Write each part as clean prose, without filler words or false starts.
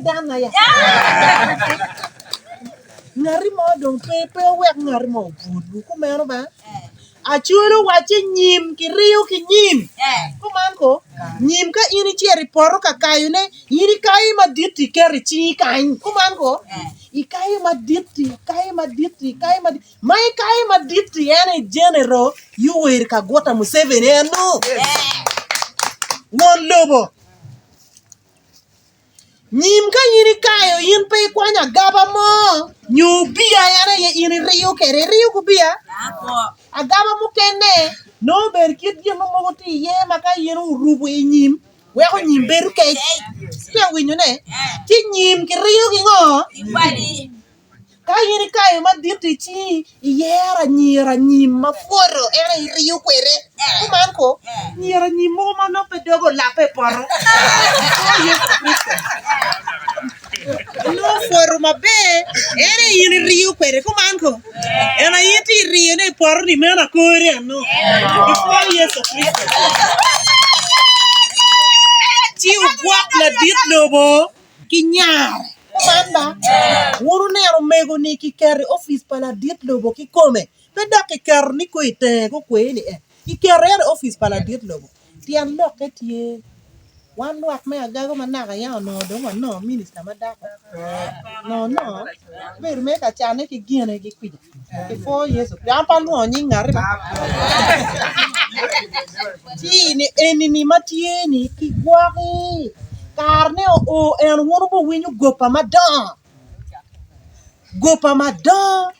danna ya. Ngati mo dong pe pe owek ngati mo obwolwu kumeno ba. Acholi owacci nyim kiriyo ki nyim. Kuman ko, nyim ka in icito i poto ka kayone, in ikayo madit-ti iketo i cingi kany. Kuman ko, ikayo madit-ti, ikayo madit-ti, ikayo madit-ti. Ma ikayo madit-ti en aye General Yoweri Kaguta Museveni eno. Won lobo. Nyim ka in ikayo in pe ikwanyo agaba mo nyo obiya en aye in iriyo kwede, iriyo ki obiya? Agaba mukene nongo obedo kit gin mo mogo tye iye ma ka in orubo i nyim weko nyim bedo kec. Itye ka winyone? Ci nyim kiriyo ki ngo? Ka in ikayo madit i cingi, iyero anyira nyim ma pwoto en aye iriyo kwede. Kuman ko, anyira nyim mogo ma nongo pe doge olabbe i poto. Kor Yecu Kricito. Nongo pwoto maber, en aye in iriyo kwede. Kuman ko, en aye itye iriyone i poto-ni meno akori eno. I kor Yecu Kricito. Ci wugwok ladit lobo ki nyare. Kuman ba, wun wuneno omego-ni kiketo i opic pa ladit lobo kikome, pe dok kiketo ni kong i tenge gukwe ni eh, kiketo en i opic pa ladit lobo. Tyen lokke tye, wan lwak me agago ma naka yam onongo dong wanongo minista ma dako, onongo nongo obedo mere ka canne ki gine ki kwica. Kipwo Yecu Kricito. An pe alwongo nying ngati ba. Ci ni eni-ni ma tye-ni kigwoki. Karene oo en wun wubiwinyo gopa madongo, gopa madongo,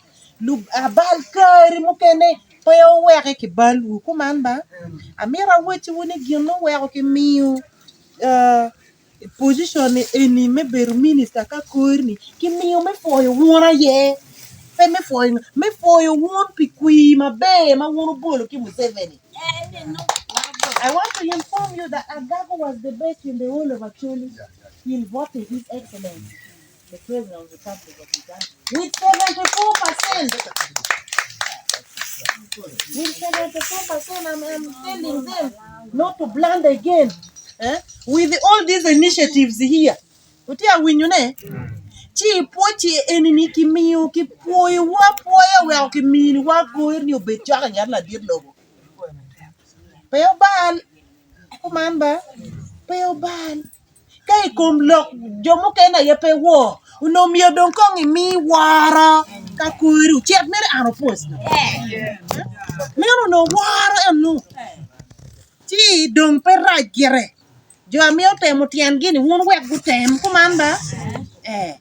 abal kari mukene pe oweke kibalwu. Kuman ba, amito awacciwu ni gin ma oweko kimiyo Position eni me bedo minista ka kori ni kimiyo me pwoyo wun aye pe me pwoyo nga me pwoyo wun pi kwir maber ma wun wubolo ki Museveni. I want to inform you that Agago was the best in the whole of Acholi in voting his excellency the president of the republic of Uganda with 74 percent. With 74 percent, I'm, I'm telling them not to blunder again. Eh? With all these initiatives here, Wutye ka winyone? Ci pwoci eni-ni kimiyo kipwoyowa apwoya weko kiminiwa agoyo ni obed cok i nget ladit lobo. Pe obal, kuman ba? Pe obal. Ka i kom lok jo mukene aye pe wor, onongo myero dong kong imi woro ka kweri ocit mere an opwoc meno onongo woro eno ci dong pe rac gire jo a mito temo tyengi ni wun wek gutem kuman ba ee.